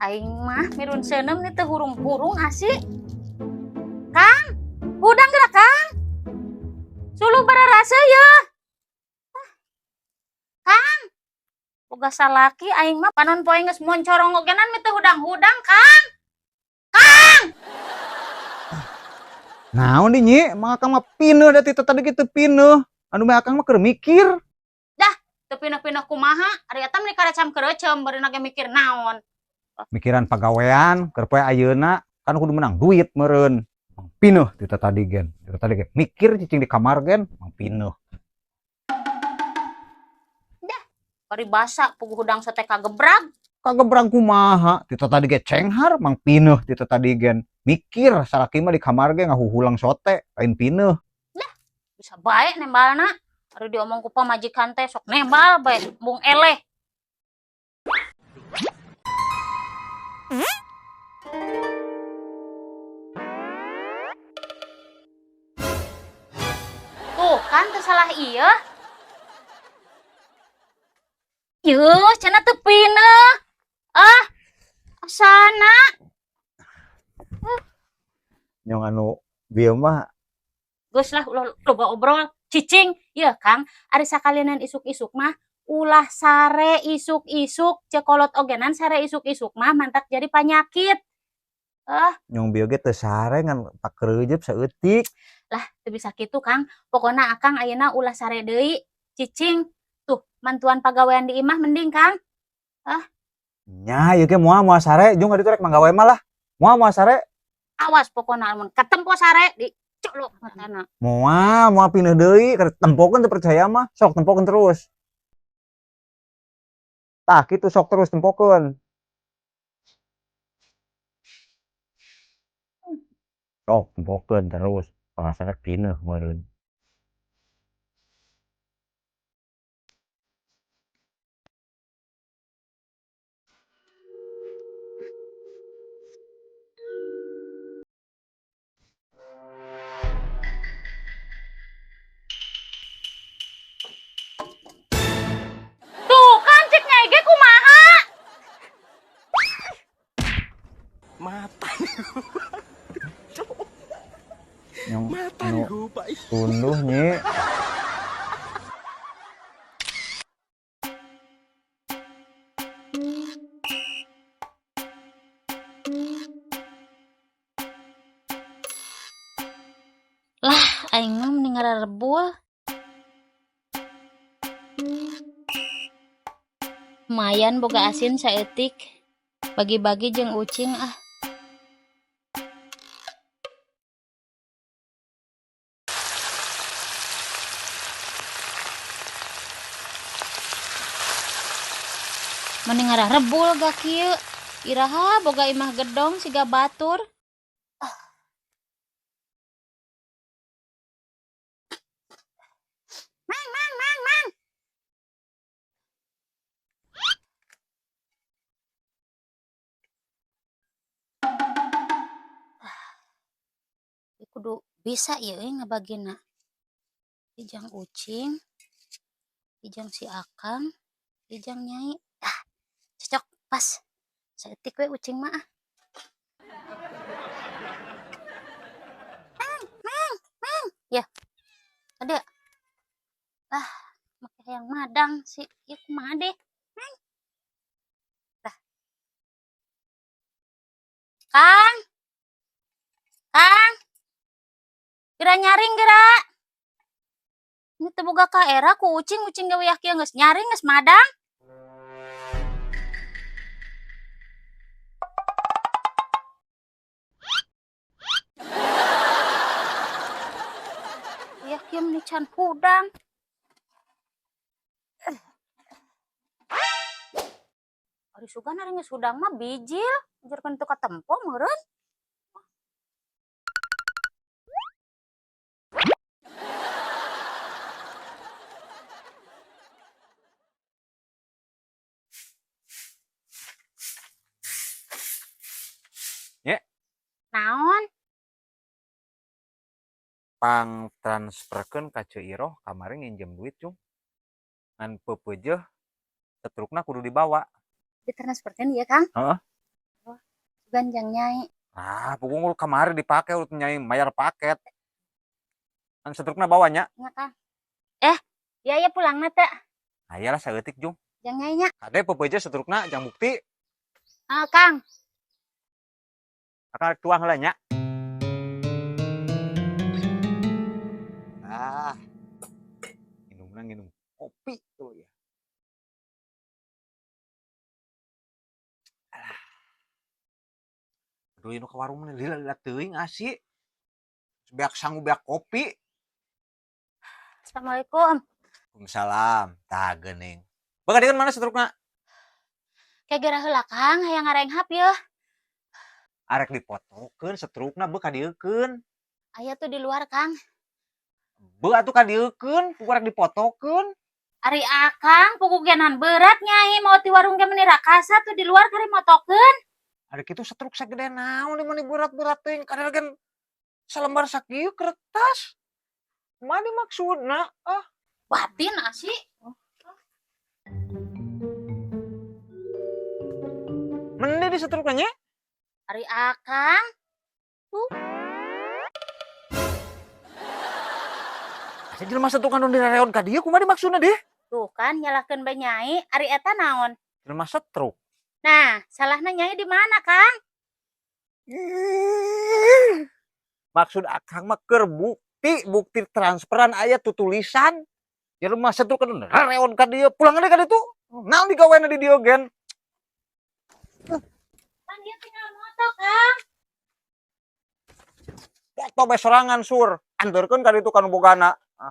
Aing mah mirun seuneum nih teu hurung-hurung asik. Kang, hudang geura, Kang. Suluh bararasa ya. Kang, boga salaki aing mah panon poe geus moncorong ogenan mi teu hudang-hudang, Kang. Kang. Naon di, Nyi? Mang Akang mah pineuh da ti tadi kitu pineuh. Anu mah Akang mah keur mikir. Dah, teu pineuh-pineuh kumaha? Ari eta mah karecam kerecem beureuna ge mikir naon. Mikiran pagawean keur poe ayeuna kan kudu menang duit meureun. Mang pineuh ti tadi gen. Ti tadi ge mikir cicing di kamar gen, mang pineuh. Dah, paribasa puguh hudang sate kagebrag. Kagebrag kumaha? Ti tadi ge cenghar mang pineuh ti tadi gen. Mikir salaki mah di kamar ge ngahuhulang sote, lain pineuh. Dah, bisa bae nembalna. Ari diomong ku pamajikan teh sok nembal bae, embung eleh. Tuh kan teu salah ieu. Yuh, cenah teu pineuh. Ah, asana. Nyong anu bieu mah. Geus lah, ulah loba obrol. Cicing, ieu Kang, ari sakalianan isuk-isuk mah ulah sare isuk-isuk, ceuk kolot ogenan sare isuk-isuk mah mantak jadi panyakit. Ah, Nyong bieu ge teu sare ngan pakeureujeub saeutik. Lah, teu bisa kitu, Kang. Pokona Akang ayeuna ulah sare deui, cicing. Tuh, mantuan pagawean di imah mending, Kang. Ah. Nya, ieu ge moal moal sare, jung kaditu rek manggawe mah lah. Moal moal sare. Awas pokona lamun katempo sare dicolok matana. Moal, moal pineuh deui, keur tempokeun teu percaya mah, sok tempokeun terus. Tah kitu sok terus tempokeun. Sok tempokeun terus, pangasana pineuh meureun. Tuh kan cek nyai ge kumaha? Mata. Nyong Mata anu nih, Pak. Tunduh, Nyi. Lah, aing mah mending ngarebul. Lumayan boga asin saeutik. Bagi-bagi jeung ucing ah. Mending ngarebul ga kieu. Iraha boga imah gedong siga batur. Mang, mang, mang, mang. Kudu bisa ieu euy ngabagina. Ijang ucing, ijang si Akang, ijang Nyai. Ah, cocok pas. Saeutik we ucing mah ah. Mang, mang, mang. Ya. Ada. Ah, make hayang madang si ieu kumaha deh. Mang. Tah. Kang. Kang. Geura nyaring geura. Ini teu boga ka era ku ucing, ucing gawe kieu geus nyaring geus madang. Uyah kieu meni can hudang. Ari sugan ari geus hudang mah bijil, ujarkeun teu katempo meureun. Nye. Naon? Pang transferkeun ka Ceu Iroh kamari nginjem duit cung. Ngan peupeujeuh setrukna kudu dibawa. Ditransferkeun ieu, Kang? Heeh. Sugan jang Nyai. Ah, pukul kamari dipake urut Nyai mayar paket. Kan setrukna bawanya. Nya, Kang. Eh, ya ya pulangna teh. Aya lah saeutik, Jung. Jang Nyai nya. Kade pepeje setrukna jang bukti. Ah, Kang. Akang tuang heula nya. Ah. Minumna nginum kopi tuh ya. Alah. Aduh, nu ka warung mah lila-lila teuing asi. Beak sangu beak kopi. Assalamualaikum. Waalaikumsalam. Tah geuning. Bagadeun mana setrukna? Kayak geura heula, Kang, hayang ngarenghap yeuh. Arek dipotokeun setrukna beu kadieukeun. Aya tuh di luar, Kang. Beu atuh kadieukeun, puguh arek dipotokeun. Ari Akang pugugenan berat Nyai mau ti warung ge meni rakasa tuh di luar kari motokeun. Ari kitu setruk sagede naon ieu mani berat-berat teuing kadal gen salembar sakieu kertas. Kumaha maksudna? Ah, Batin asih. Meni di setrukna nya? Ari Akang. Tuh. Asa jelema setruk anu direreon ka dieu kumaha maksudna deh? Tuh kan nyalahkeun bae Nyai, ari eta naon? Jelema setruk. Nah, salahna Nyai di mana, Kang? Ih. Maksud Akang mah keur bukti, bukti transferan aya tutulisan. Jelema setruk anu rereon ka dieu, pulang deui ka ditu. Naon digawena di dieu gen? Kan dia tinggal moto, Kang. Foto bae sorangan sur. Anterkeun ka ditu ka nu bogana. Ah.